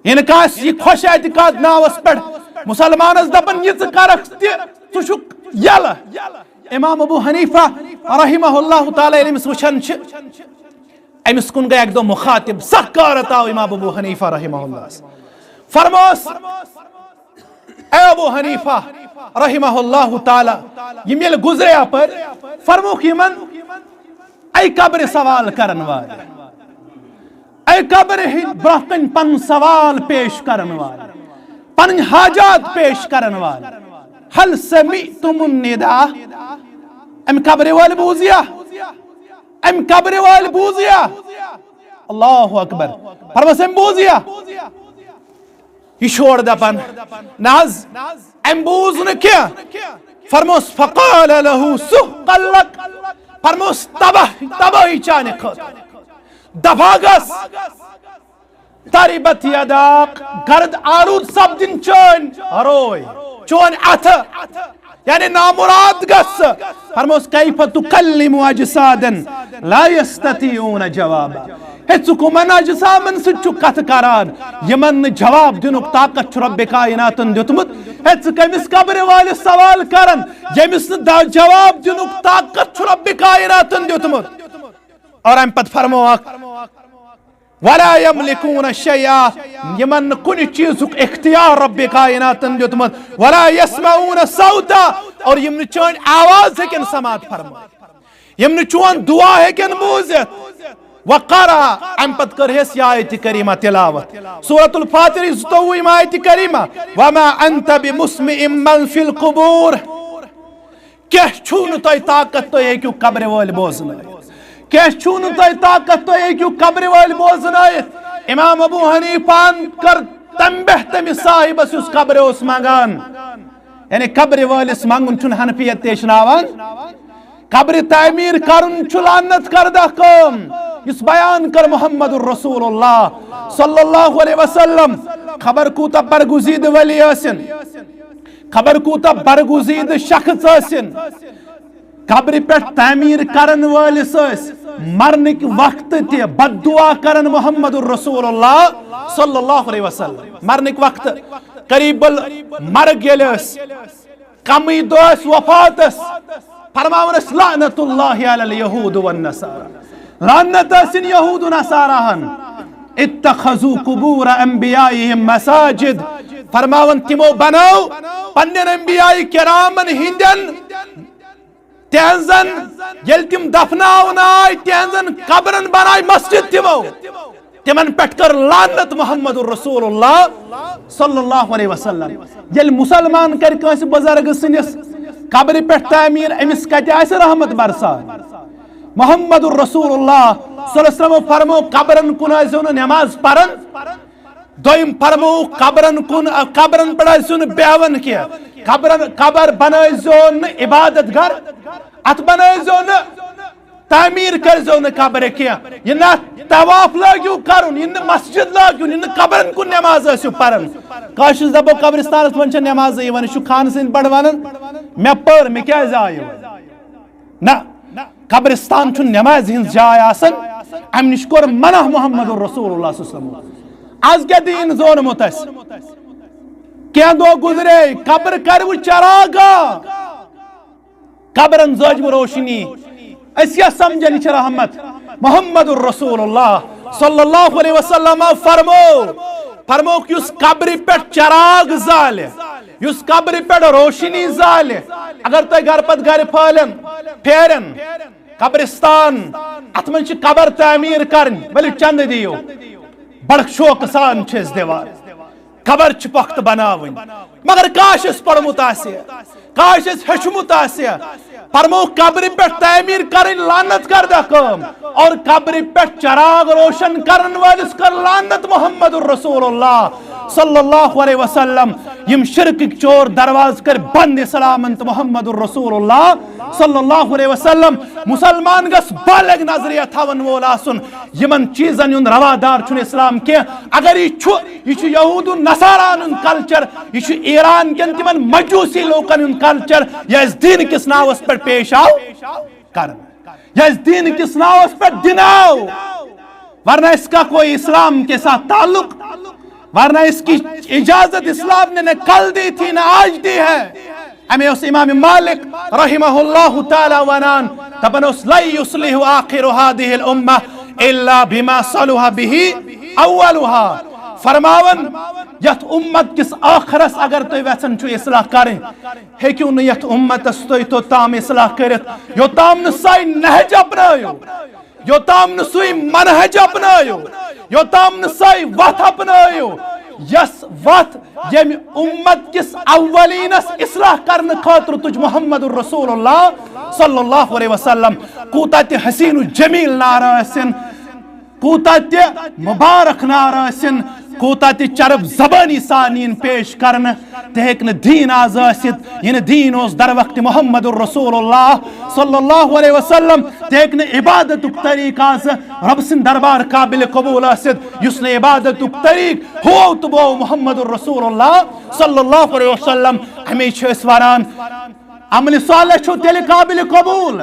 ییٚلہِ کانٛہہ آسہِ یہِ خۄش اعتقاد ناوس پٮ۪ٹھ مُسلمانس دپان، یہِ ژٕ کرکھ تہِ، ژٕ چھُکھ یلہٕ۔ امام ابو حنیفہ رحمہ اللہ تعالی ییٚلہِ أمِس وٕچھان چھِ، أمِس کُن گٔے اکہِ دۄہ مُخاطب، سخ کارت آو امام ابو حنیفہ رحمہ اللہ۔ فرموس، اے ابو حنیفہ رحمہ اللہ تعالی، یِم ییٚلہِ گُزرے اپٲرۍ، فرموکھ یِمن، اے قبرِ سوال کرن وٲلۍ، اے قبرِ ہٕنٛدۍ برٛونٛہہ کنہِ پنُن سوال پیش کرن وٲلۍ، پنٕنۍ حاجات پیش کرن وٲلۍ، هل سمعتم النداء؟ امہِ قبرِ وٲلۍ بوٗزیا؟ امہِ قبرِ وٲلۍ بوٗزیا؟ اللہ اکبر۔ فرموس، أمۍ بوٗزیا؟ یہِ چھُ اورٕ دپان، نہ حظ، أمۍ بوٗز نہٕ کینٛہہ۔ فرموس، فقال له سحقا لك۔ فرموس، تباہ، تباہی چانہِ خٲطرٕ۔ دفعہ گژھ۔ تربت یداک، گرد آلود سپدِن چٲنۍ روے، چون اتھٕ، یعنی نامراد گژھ۔ فرموس، کیف تکلم اجسادا لا یستطیعون جوابا۔ ہے، ژٕ کُمن اجسامن سۭتۍ چھُکھ کتھٕ کران، یِمن نہٕ جواب دِنُک طاقت چھُ رب کائناتن دیُتمُت؟ ہے، ژٕ کٔمِس قبرِ وٲلِس سوال کران، ییٚمِس نہٕ دا-، جواب دِنُک طاقت چھُ رب کائناتن دیُتمُت؟ اور امہِ پتہٕ فرمووکھ، ولا یملکون شیئا، یِمن نہٕ کُنہِ چیٖزُک اختیار رب کائناتن دیُتمُت، ولا یسمعون صوتا، اور یِم نہٕ چٲنۍ آواز ہیٚکن سماعت فرمٲیِتھ، یِم نہٕ چون دعا ہیٚکن بوٗزِتھ۔ وقرأ، امہِ پتہٕ کٔر ہیٚس یہِ آیتِ کریمہ تلاوت، سورۃ الفاتر، زٕتووُہِم آیتِ کریمہ، وما انت بمسمع من فی القبور۔ کیٛاہ چھُو نہٕ تۄہہِ طاقت تُہۍ ہیٚکِو قبرِ وٲلۍ بوزنٲیِتھ؟ کیٛاہ چھُو نہٕ تۄہہِ طاقت تُہۍ ہیٚکِو قبرِ وٲلۍ بوزنٲیِتھ؟ امام ابو حنیفان کٔر تمبہ تٔمِس صاحبس یُس قبرِ اوس منٛگان، یعنی قبرِ وٲلِس منٛگُن چھُنہٕ حنفیت تہِ ہیٚچھناوان۔ قبرِ تعمیٖر کرُن چھُ لعنت کردہ کٲم، یُس بیان کٔر محمد رسول اللہ صلی اللہ علیہ وسلم۔ خبر کوٗتاہ برگزیدٕ ولی ٲسِن، خبر کوٗتاہ برگزیدٕ شخص ٲسِن، قبرِ پٮ۪ٹھ تعمیٖر کرن وٲلِس ٲسۍ مرنٕکۍ وقتہٕ تہِ بد دعا کران محمد رسول اللہ صلی اللہ علیہ وسلم۔ مرنٕکۍ وقتہٕ قریب المرگ ییٚلہِ ٲسۍ، کمٕے دۄہ ٲسۍ وفاتس، فرماوان ٲسۍ، لعنت اللہ علی الیہود والنصارى، لعنت ٲسِن یہود و نصاراہن، اتخذوا قبور انبیائهم مساجد، فرماوان تِمو بنٲو پننٮ۪ن انبیاء کرامن ہٕنٛدٮ۪ن تہنزن، ییٚلہِ تِم دفناونہٕ آے، تہنزن قبرن بنایہِ مسجد تِمو۔ تِمن پٮ۪ٹھ کٔر لعنت محمد رسول اللہ صلی اللہ علیہ وسلم۔ ییٚلہِ مسلمان کرِ کٲنٛسہِ بزرگ سٕنٛدِس قبرِ پٮ۪ٹھ تعمیٖر، أمِس کتہِ آسہِ رحمت برسان؟ محمد رسول اللہ صلی اللہ علیہ وسلم فرمو، قبرن کُن ٲسۍزیو نہٕ نماز پران۔ دوٚیِم فرمووُکھ، قبرن کُن، قبرن پٮ۪ٹھ ٲسۍزیو نہٕ بیٚہوان کینٛہہ۔ قبرن، قبر بنٲیزیو نہٕ عبادت گاہ، اتھ بنٲیزیو نہٕ، تعمیٖر کٔرزیو نہٕ قبرِ کینٛہہ۔ یہِ نہ طواف لٲگِو کرُن، یہِ نہٕ مسجد لٲگِو، یہِ نہٕ قبرن کُن نماز ٲسِو پران۔ کٲشرِس دپو قبرستانس منٛز چھےٚ نمازٕے یِوان، یہِ چھُ خانہٕ سٕنٛدۍ پٲٹھۍ ونان، مےٚ پٔر، مےٚ کیٛازِ آیہِ وۄنۍ؟ نہ، قبرستان چھُ نمازِ ہٕنٛز جاے آسان، امہِ نِش کوٚر منع محمد رسول اللہ صلی اللہ علیہ وسلم۔ از کیٛاہ دیٖن زونمُت اَسہِ؟ کینٛہہ دۄہ گُزرے، قبر کرِ وۄنۍ چراغا، قبرن زٲج وۄنۍ روشنی۔ أسۍ کیٛاہ سمجھان، یہِ چھِ رحمت؟ محمد رسول اللہ صلی اللہ علیہ وسلم فرمو، فرموکھ، یُس قبرِ پٮ۪ٹھ چراغ زالہِ، یُس قبرِ پٮ۪ٹھ روشنی زالہِ، اگر تۄہہِ گرٕ پتہٕ گرِ پھٲلن، پھیرن، قبرستان، اتھ منٛز چھِ قبر تعمیٖر کرٕنۍ، ؤلِو چندٕ دِیِو، بڑٕ شوقہٕ سان چھِ أسۍ دِوان۔ قبر چھِ پۄختہٕ بناوٕنۍ، مگر کاش اَسہِ پوٚرمُت آسہِ، کاش اَسہِ ہیوٚچھمُت آسہِ۔ فرمو، قبرِ پٮ۪ٹھ تعمیٖر کرٕنۍ لعنت کردہ کٲم، اور قبرِ پٮ۪ٹھ چراغ روشن کرن وٲلِس کر لعنت محمد رسول اللہ صلی اللہ علیہ وسلم۔ یِم شرکٕکۍ چور دروازٕ کٔرۍ بند اسلامن تہٕ محمد رسول اللہ صلی اللہ علیہ وسلم۔ مسلمان گژھِ بالغ نظریہ تھاون وول آسُن، یِمن چیٖزن ہُنٛد روادار چھُنہٕ اسلام کینٛہہ۔ اگر یہِ چھُ، یہِ چھُ یہود و نصاران ہُنٛد کلچر، یہِ چھُ ایران کٮ۪ن تِمن مجوسی لوٗکن ہُنٛد کلچر، یہِ اَسہِ دیٖن کِس ناوس پٮ۪ٹھ پیش آو کرنہٕ، یہِ اَسہِ دیٖن کِس ناوس پٮ۪ٹھ دِنہٕ آو، ورنہ اس کا کوئی اسلام کے ساتھ تعلق، ورنہ اس کی اجازت اسلام نے نہ کل دی تھی نہ آج دی ہے۔ امی اوس امام مالک رحمہ اللہ تعالی ونان، دپان اوس، لن یصلح آخر هذه الامة الا بما صلح به اولها۔ فرماوان، یتھ امت کِس ٲخرس اگر تُہۍ ویژھان چھِو اصلاح کرٕنۍ، ہیٚکِو نہٕ یتھ امتس تُہۍ توٚتام اصلاح کٔرِتھ، یوٚتام نہٕ سۄے نہج اپنٲیِو، یوٚتام نہٕ سُے منہج اپنٲیِو، یوٚتام نہٕ سۄے وتھ اپنٲیِو، یۄس وتھ ییٚمہِ اُمت کِس اولینس اصلاح کرنہٕ خٲطرٕ تُج محمد رسول اللہ صلی اللہ علیہ وسلم۔ کوٗتاہ تہِ حسین و جمیل نعرٕ ٲسِن، کوٗتاہ تہِ مبارک نعرٕ ٲسِن، کوٗتاہ تہِ چرب زبٲنی سان یِن پیش کرنہٕ، تہِ ہیٚکہِ نہٕ دیٖن آز ٲسِتھ۔ یہِ نہٕ دیٖن اوس در وقت محمد رسول اللہ صلی اللہ علیہ وسلم، تہِ ہیٚکہِ نہٕ عبادتُک طریٖقہٕ آز رب سٕنٛدِ دربار قابل قبول ٲسِتھ، یُس نہٕ عبادتُک طریٖقہٕ ہوو تہٕ بوو محمد رسول اللہ صلی اللہ علیہ وسلم۔ اَمے چھِ أسۍ وَنان، عمل صالح چھُ تیٚلہِ قابل قبول،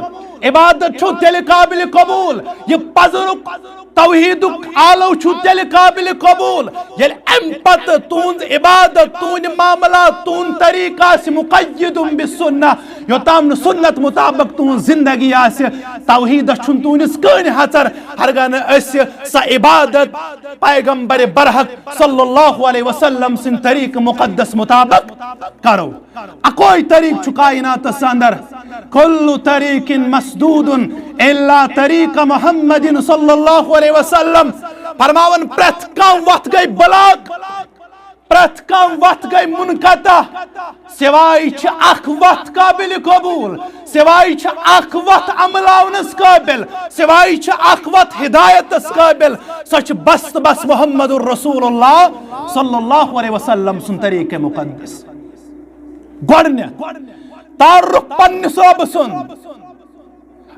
عبادت چھُ تیٚلہِ قابل قبول، یہِ پزرُک توحیدُک آلو چھُ تیٚلہِ قابل قبول، ییٚلہِ اَمہِ پتہٕ تُہنٛز عبادت، تُہنٛدۍ معاملات، تُہنٛد طریٖقہٕ آسہِ مقید بالسنہ، یوٚتام نہٕ سنت مطابق تُہنٛز زندگی آسہِ، توحیدس چھُنہٕ تُہنٛدِس کٕہٕنۍ حژر، ہرگاہ نہٕ أسۍ سۄ عبادت پیغمبر برحق صلی اللہ علیہ وسلم سٕنٛدِ طریٖقہٕ مقدس مطابق کرو۔ اکوے طریٖقہٕ چھُ کائناتس اندر، کل طریق مسدود الا طریق محمد صلی اللہ علیہ وسلم۔ فرماوان پرٛٮ۪تھ کانٛہہ وتھ گٔے block، پرٛٮ۪تھ کانٛہہ وتھ گٔے منقطع، سوائے چھِ اکھ وتھ قابل قبول، سوائے چھِ اکھ وتھ عملاونس قابل، سوائے چھِ اکھ وتھ ہدایتس قابل، سۄ چھِ بس تہٕ بس محمد رسول اللہ صلی اللہ علیہ وسلم سُنٛد طریٖقہ مقدس۔ گۄڈٕنیتھ تعارف پننِس رۄبہٕ سُنٛد،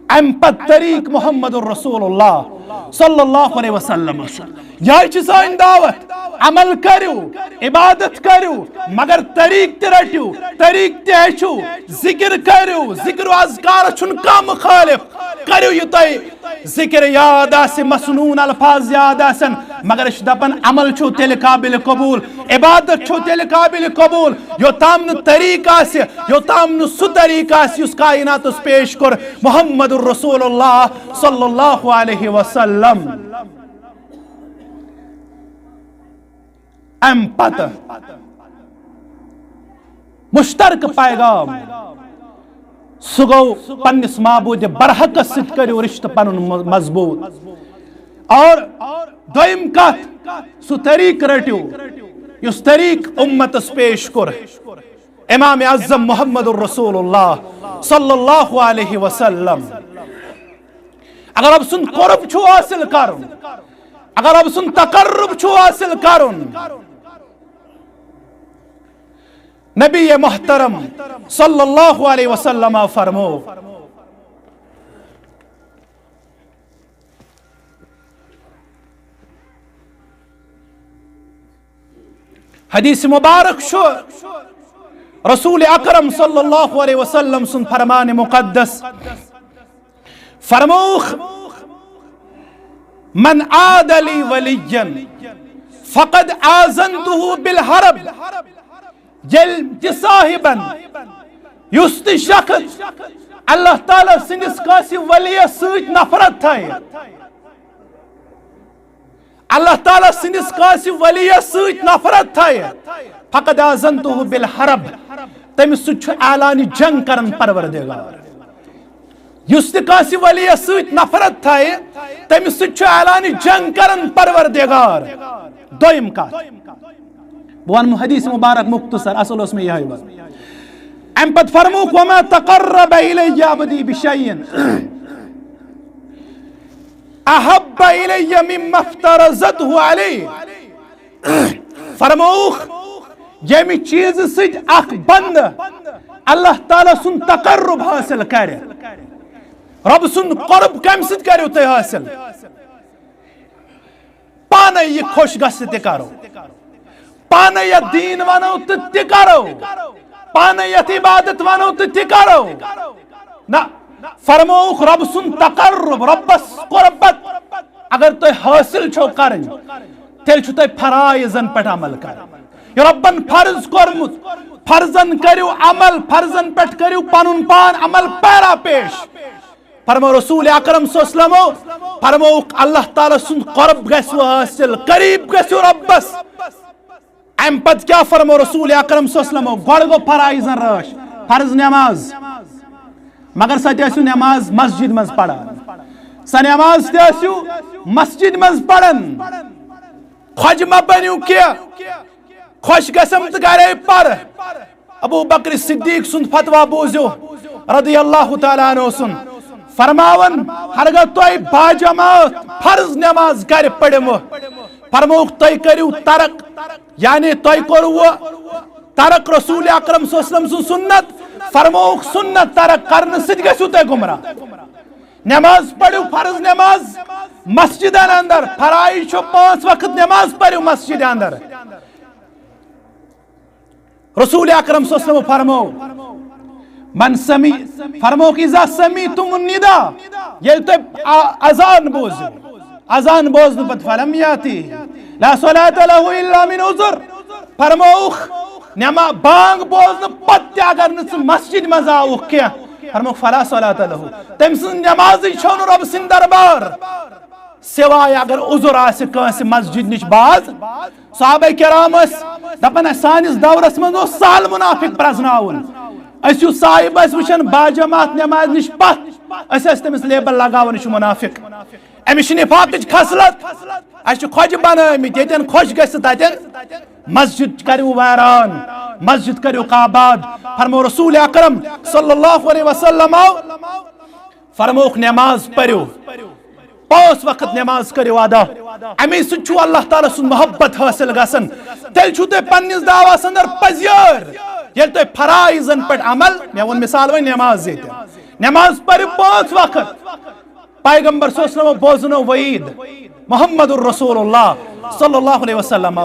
امہِ پتہٕ طریٖق محمد رسول اللہ صلی اللہ علیہ وسلم۔ یہے چھِ سٲنۍ دعوت، عمل کٔرِو، عبادت کٔرِو، مگر طریٖق تہِ رٔٹِو، طریٖق تہِ ہیٚچھِو، ذکر کٔرِو، ذکر و اذکار چھُنہٕ کانٛہہ مخالف، کٔرِو یہِ تۄہہِ ذکر یاد آسہِ، مسنون الفاظ یاد آسن، مگر أسۍ چھِ دپان عمل چھُ تیٚلہِ قابل قبول، عبادت چھُ تیٚلہِ قابل قبول، یوٚتام نہٕ طریٖقہٕ آسہِ، یوٚتام نہٕ سُہ طریٖقہٕ آسہِ یُس کائناتس پیش کوٚر محمد رسول اللہ صلی اللہ علیہ وسلم۔ امہِ پتہٕ مشترکہٕ پیغام، سُہ گوٚو پننِس معبود برحقس سۭتۍ کٔرِو رشتہٕ پنُن م-، مضبوط۔ اور دوٚیِم کتھ، سُہ طریٖقہٕ رٔٹِو یُس طریٖقہٕ اُمتس پیش کوٚر امام اعظم محمد رسول اللہ صلی اللہ علیہ وسلم۔ اگر رب سُنٛد قرب چھُ حٲصِل کرُن، اگر رب سُنٛد تقرب چھُ حٲصِل کرُن، نبی محترم صلی اللہ علیہ وسلم فرمو، حدیث مبارک چھُ رسول اکرم صلی اللہ علیہ وسلم سُنٛد فرمان مقدس، فرمووُکھ، من عاد لی ولیا فقد آذنتہ بالحرب۔ ییٚلہِ تہِ صاحبن، یُس تہِ شخص اللہ تعالیٰ سٕنٛدِس کٲنٛسہِ ولیَس سۭتۍ نفرت تھایہِ، اللہ تعالیٰ سٕنٛدِس کٲنٛسہِ ولیَس سۭتۍ نفرت تھایہِ، فقد آذنتہ بالحرب، تٔمِس سۭتۍ چھُ اعلانِ جنگ کران پروردگار۔ یُس تہِ کٲنٛسہِ ولیَس سۭتۍ نفرت تھایہِ، تٔمِس سۭتۍ چھُ اعلانِ جنگ کران پروردگار۔ دوٚیِم کتھ، بہٕ وَنہٕ حدیث مبارک مختصر، اصل اوس مےٚ یِہوٚے وَنُن۔ اَمہِ پتہٕ فرمووُکھ، وما تقرب الی عبدی بشیء احب الی مما افترضتہ علیہ۔ فرمووُکھ، ییٚمہِ چیٖزٕ سۭتۍ اکھ بندٕ اللہ تعالیٰ سُنٛد تقرب حٲصِل کرِ، رب سُنٛد قرب کمہِ سۭتۍ کٔرِو تُہۍ حٲصِل؟ پانے یہِ خۄش گژھِ تہِ کرو، پانے یتھ دیٖن ونو تہٕ تہِ کرو، پانے یتھ عبادت ونو تہٕ تہِ کرو۔ نہ، فرمووُکھ رب سُنٛد تقرب، ربس قربت اگر تۄہہِ حٲصِل چھو کرٕنۍ، تیٚلہِ چھُ تۄہہِ فرائضن پٮ۪ٹھ عمل کرُن۔ یہِ ربن فرض کوٚرمُت، فرضن کٔرِو عمل، فرضن پٮ۪ٹھ کٔرِو پنُن پان عمل پیرا پیش۔ فرمو رسول اکرم صلی اللہ علیہ وسلمو، فرمووُکھ اللہ تعالیٰ سُنٛد قرب گژھِ حٲصِل، قریب گژھِ ربس۔ امہِ پتہٕ کیٛاہ فرمو رسول اکرم صلی اللہ علیہ وسلمو؟ گۄڈٕ گوٚو فرائضن رٲچھ، فرض نماز، مگر سۄ تہِ ٲسِو نماز مسجد منٛز پران، سۄ نماز تہِ ٲسِو مسجد منٛز پران۔ خۄجہِ مہ بٔنِو کینٛہہ، خۄش گژھم تہٕ گرے پر۔ ابو بکر صدیق سُنٛد فتوا بوٗزِو، رضی اللہ تعالیٰ عنہ سُنٛد، فرماوان، ہرگاہ تۄہہِ باجماعت فرض نماز گرِ پٔرمٕژ، فرمووُکھ، تُہۍ کٔرِو ترک، یعنی تۄہہِ کوٚروٕ ترک رسول اکرم صلی اللہ علیہ وسلم سُنٛد سنت، فرمووُکھ، سنت ترک کرنہٕ سۭتۍ گژھِو تُہۍ گمراہ۔ نماز پٔرِو، فرض نماز مسجدن اندر، فرائض چھُ پانٛژھ وقت نماز پٔرِو مسجد اندر۔ رسول اکرم صلی اللہ علیہ وسلم فرمو، من سمی، فرمووُکھ، اذا سمعتم النداء، ییٚلہِ تُہۍ آ-، اذان بوٗزِو، اذان بوزنہٕ پتہٕ، فلم یاتی، لا صلاۃ لہ الا من عذر، فرمووُکھ، نما بانگ بوزنہٕ پتہٕ تہِ اگر نہٕ ژٕ مسجد منٛز آوُکھ کینٛہہ، فرمووُکھ، فلا صلاۃ لہ، تٔمۍ سٕنٛز نمازٕے چھو نہٕ رۄب سٕنٛدِ دربار۔ سوائے اگر عذر آسہِ کٲنٛسہِ مسجد نِش باز۔ صحابہ کرام ٲسۍ دپان، اسہِ سٲنِس دورس منٛز اوس سہل منافق پرزناوُن۔ أسۍ یُس صاحب ٲسۍ وٕچھان باجماعت نماز نِش پتھ، أسۍ ٲسۍ تٔمِس لیبل لگاوان، یہِ چھُ منافق، أمِس چھِ نفاقٕچ خصلت۔ اسہِ چھِ خۄجہِ بنٲومٕتۍ، ییٚتٮ۪ن خۄش گژھِ تتٮ۪ن مسجد کٔرِو ویران، مسجد کٔرِو آباد۔ فرمو رسول اکرم صلی اللہ علیہ وسلم، فرمووُکھ، نماز پٔرِو، پانٛژھ وقت نماز کٔرِو ادا۔ اَمے سۭتۍ چھُ اللہ تعالیٰ سُنٛد محبت حٲصِل گژھان۔ تیٚلہِ چھُو تُہۍ پننِس دعوس اندر پزیٲرۍ، ییٚلہِ تُہۍ فرائضن پٮ۪ٹھ عمل، مےٚ ووٚن مثال وۄنۍ نماز ییٚتہِ، نماز پٔرِو پانٛژھ وقت۔ پیغمبر صلی اللہ علیہ وسلم بوزنو وعید، محمد رسول اللہ صلی اللہ علیہ وسلم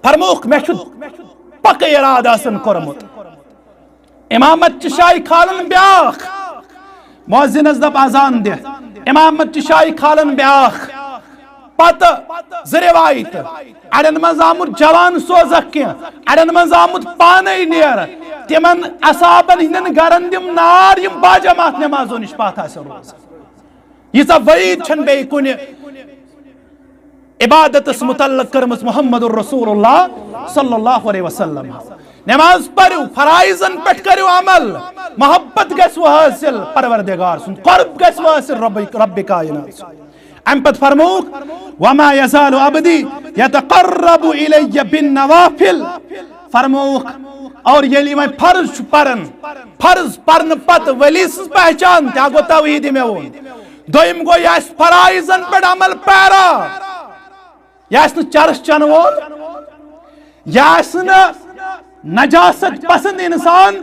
فرمووُکھ، مےٚ چھُ پکہٕ ارادٕ آسان کوٚرمُت۔ امامت چہِ شایہِ کھالن بیاکھ، مؤذنس دپ اذان دِ، امامت چہِ شایہِ کھالن بیاکھ۔ پتہٕ زٕ روایتہٕ، اڑٮ۪ن منٛز آمُت جوان سوزکھ کینٛہہ، اڑٮ۪ن منٛز آمُت پانے نیر، تِمن اصحابن ہٕنٛدٮ۪ن گرن دِم نار، یِم باجماعت نمازو نِش پتھ آسن روزان۔ ییٖژاہ وعید چھنہٕ بیٚیہِ کُنہِ عبادتس متعلق کٔرمٕژ محمد رسول اللہ صلی اللہ علیہ وسلم۔ نماز پٔرِو، فرائضن پٮ۪ٹھ کٔرِو عمل، محبت گژھِ وۄنۍ حٲصِل پروردگار سُنٛد، قرب گژھِ وۄنۍ حٲصِل رب، رب کائنات سُنٛد۔ امہِ پتہٕ فرمووُکھ، وما یزال عبدی یتقرب الی بالنوافل۔ فرمووُکھ، اور ییٚلہِ وۄنۍ فرض چھُ پران، فرض پرنہٕ پتہٕ ولی سٕنٛز پہچان تہِ گوٚو توحیٖد، مےٚ ووٚن۔ دوٚیِم گوٚو، یہِ آسہِ فرائضن پٮ۪ٹھ عمل پیرا، یہِ آسہِ نہٕ چرس چٮ۪نہٕ وول، یہِ آسہِ نہٕ نجاست پسند انسان،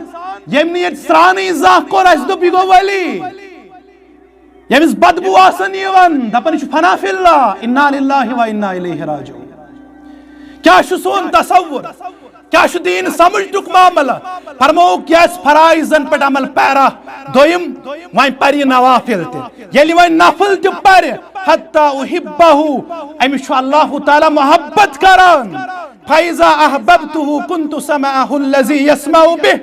ییٚمۍ نہٕ ییٚتہِ سرٛانٕے زانٛہہ کوٚر، اَسہِ دوٚپ، یہِ گوٚو ولی۔ ییٚمِس بدبو آسان یِوان، دپان، یہِ چھُ فنا فی اللہ، انا للہ و انا الیہ راجعون۔ کیٛاہ چھُ سون تصور؟ کیٛاہ چھُ دیٖن سمجھنُک معاملہٕ؟ فرمووُکھ، یہِ آسہِ فرائضن پٮ۪ٹھ عمل پیرا۔ دوٚیِم، وۄنۍ پرِ یہِ نوافل تہِ۔ ییٚلہِ وۄنۍ نفل تہِ پرِ، حتی احبہ، أمِس چھُ اللہ تعالیٰ محبت کران۔ فاذا احببتہ کنت سمعہ الذی یسمع بہ۔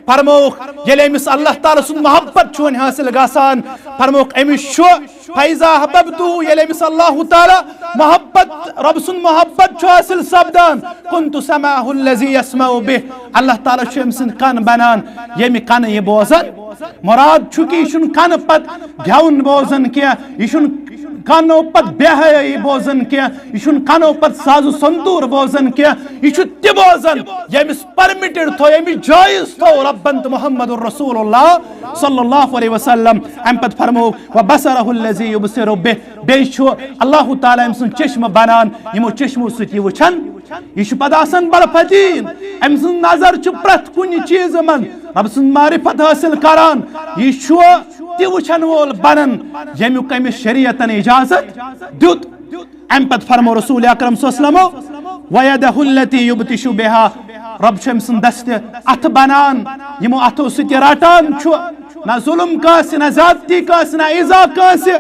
فرمووُکھ، ییٚلہِ أمِس اللہ تعالیٰ سُنٛد محبت چھُ وۄنۍ حٲصِل گژھان، فرمووُکھ، أمِس چھُ فاذا احببتہ، ییٚلہِ أمِس اللہ تعالیٰ محبت، رب سُنٛد محبت چھُ حٲصِل سپدان، کنت سمعہ الذی یسمع بہ، اللہ تعالیٰ چھُ أمۍ سٕنٛدۍ کن بنان، ییٚمہِ کنہٕ یہِ بوزان۔ مراد چھُ کہِ یہِ چھُنہٕ کنہٕ پتہٕ گٮ۪وُن بوزان کینٛہہ، یہِ چھُنہٕ کنو پتہٕ بے حیٲیی بوزان کینٛہہ، یہِ چھُنہٕ کنو پتہٕ ساز و سنتور بوزان کینٛہہ، یہِ چھُ تہِ بوزان ییٚمِس پرمٹڈ تھو، ییٚمِس جٲیز تھو ربن تہٕ محمد رسول اللہ صلی اللہ علیہ وسلم۔ امہِ پتہٕ فرموو، وبصرہ الذی یبصر بہ، بیٚیہِ چھُ اللہ تعالیٰ أمۍ سُنٛد چشمہٕ بنان، یِمو چشمو سۭتۍ یہِ وٕچھان۔ یہِ چھُ پتہٕ آسان بلفتین، أمۍ سٕنٛز نظر چھِ پرٛٮ۪تھ کُنہِ چیٖزٕ منٛز رب سٕنٛز معرفت حٲصِل کران۔ یہِ چھُ تہِ وٕچھن وول بنان، ییٚمیُک أمِس شریعتن اجازت دیُت۔ امہِ پتہٕ فرمو رسول اکرم صلی اللہ علیہ وسلمو، ویدہ التی یبطش بہا، رب چھُ أمۍ سُنٛد دستہِ اتھٕ بنان، یِمو اتھو سۭتۍ یہِ رٹان چھُ، نہ ظلم کٲنٛسہِ، نہ زیادتی کٲنٛسہِ، نہ ایزا کٲنٛسہِ۔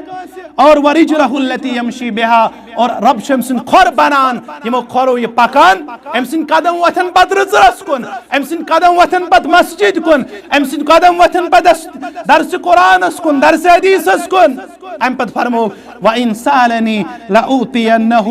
اور ورجلہ التی یمشی بہا، اور رب چھُ أمۍ سٕنٛدۍ کھۄر بنان، یِمو کھۄرو یہِ پکان، أمۍ سٕنٛدۍ قدم وۄتھن پتہٕ رٕژرس کُن، أمۍ سٕنٛدۍ قدم وۄتھن پتہٕ مسجد کُن، أمۍ سٕنٛدۍ قدم وۄتھن پتہٕ درس، درس قرآنس کُن، درس حدیثس کُن۔ امہِ پتہٕ فرمو، وَإِن سَأَلَنِي لَأُعْطِيَنَّهُ،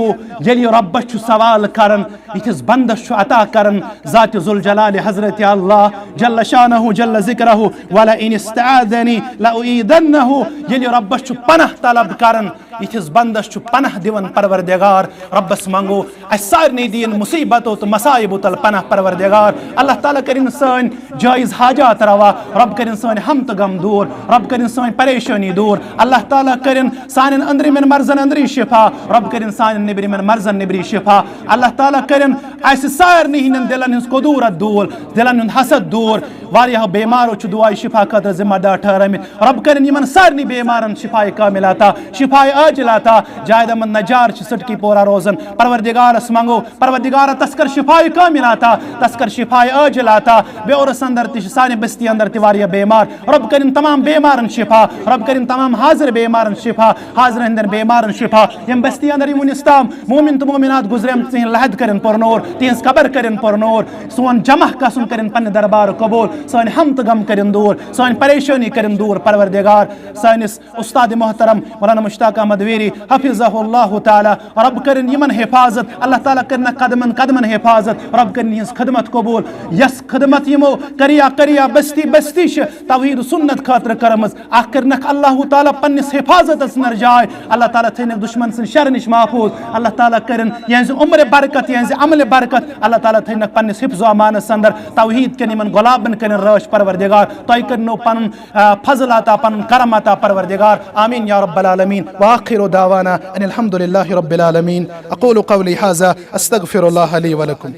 ییٚلہِ یہِ رۄبَس چھُ سوال کران، یِتھِس بندس چھُ عطا کران ذات ذوالجلال حضرت اللہ جل شانہ جل ذکرہ، وَلَئِنِ اسْتَعَاذَنِي لَأُعِيذَنَّهُ، ییٚلہِ یہِ رۄبَس چھُ پناہ طلب کران، یِتھِس بندس چھُ پناہ دِوان پروردگار۔ رۄبس منٛگو اسہِ سارنٕے دِیِن مُصیٖبتو تہٕ مصائبو تل پناہ پروردگار۔ اللہ تعالیٰ کٔرِن سٲنۍ جٲیز حاجات روا۔ رۄب کٔرِن سٲنۍ ہم تہٕ غم دوٗر۔ رۄب کٔرِن سٲنۍ پریشٲنی دوٗر۔ اللہ تعالیٰ کٔرِن سانٮ۪ن أنٛدرِمٮ۪ن مرضن أنٛدری شفا۔ رۄب کٔرِن سانٮ۪ن نیٚبرِمٮ۪ن مرضن نیٚبری شفا۔ اللہ تعالیٰ کٔرِن اسہِ سارنٕے ہٕنٛدٮ۪ن دِلن ہٕنٛز کدوٗرت دوٗر، دِلن ہُنٛد حسد دوٗر۔ واریاہو بیمارو چھُ دُعایہِ شفا خٲطرٕ ذمہ دار ٹھہرٲمٕتۍ۔ رۄب کٔرِن یِمن سارنٕے بیمارن شفایہِ کاملہ عطا، شفایہِ عاجلہ عطا۔ جاوید احمد نجار چھِ سٹکی پورہ روزان۔ پروردگارس منٛگو، پروردگارا، تس کر شفایہِ کاملہ عطا، تس کر شفایہِ عاجلہ عطا۔ بیورس اندر تہِ چھِ، سانہِ بستی اندر تہِ واریاہ بیمار۔ رۄب کٔرِن تمام بیمارن شفا، رۄب کٔرِن تمام حاضر بیمارن شفا، حاضرن ہٕنٛدٮ۪ن بیمارن شفا۔ یِم بستی اندر یِم وُنِس تام مومن تہٕ مومنات گُزریمٕتۍ، تِہنٛدۍ لحد کٔرِن پُرنور، تِہنٛز قبر کٔرِن پُرنور۔ سون جمع گژھُن کٔرِن پننہِ دربار قبول، سٲنۍ ہم تہٕ غم کٔرِن دوٗر، سٲنۍ پریشٲنی کٔرِن دوٗر پروردگار۔ سٲنِس استاد محترم مولانا مشتاق احمد ویری حفظہ اللہ تعالیٰ، رۄب کٔرِن یِمن حفاظت، اللہ تعالیٰ کٔرِنکھ قدمن قدمن حفاظت، رۄب کٔرِن یِہنٛز خدمت قبول۔ یۄس خدمت یِمو کریا کریا بستی بستی چھِ توحید سنت خٲطرٕ کٔرمٕژ، اکھ کٔرنکھ اللہ تعالیٰ پننِس حفاظتس اندر جاے۔ اللہ تعالیٰ تھٲینکھ دشمن سٕنٛدِ شرٕ نِش محفوظ۔ اللہ تعالیٰ کٔرِن یِہنٛزِ عمرِ برکت، یِہنٛزِ عملہِ برکت۔ اللہ تعالیٰ تھٲینکھ پننِس حفظ و امانس اندر۔ توحید کٮ۪ن یِمن غلامن کٔرِن رٲچھ پروردگار۔ تۄہہِ کٔرنو پنُن، آ، فضل عطا، پنُن کرم عطا پروردگار۔ آمین یا رب العالمین۔ وآخر دعوانا ان الحمد للہ رب العالمین۔ اقول قولی هذا، استغفر اللہ لی ولکم۔